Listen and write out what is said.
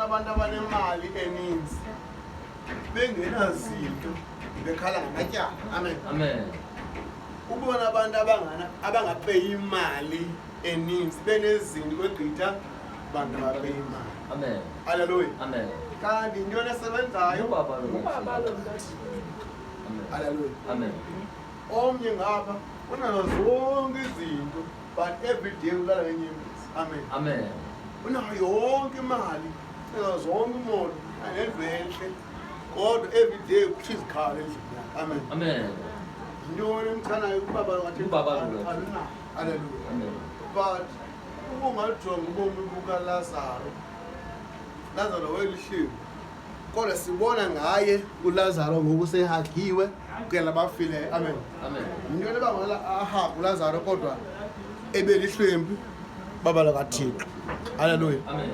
abantu abanemali eninzi bengenazinto bekhala ngamatyala. Amen. Amen. Ubona abantu abangana abangapeyi imali eninzi benezinto kwegqitha bantu abapeyi imali. Amen. Haleluya. Amen. Kanti intoni esebenzayo? Ubabalo. Ubabalo lukaThixo. Amen. Haleluya. Amen. Omnye ngapha unazo zonke izinto but every day ulala ngenyembezi. Amen. Amen. Unayo yonke imali, unazo zonke imoto, nendlu enhle. Kodwa every day kuthi izikhala endlini yakhe. Amen. Amen. Yintoni emchanayo ubabalo kaThixo? Ubabalo lukaThixo. Alunayo. Haleluya. Amen. But ubungajonga ubomi bukaLazaro, Lazaro wayelihleli. Kodwa sibona ngaye uLazaro ngoku sehagiwe kuyela bafileyo. Amen. Amen. Yintoni ebangela ahagu uLazaro kodwa ebelihlwempu? Baba lakaThixo. Haleluya. Amen.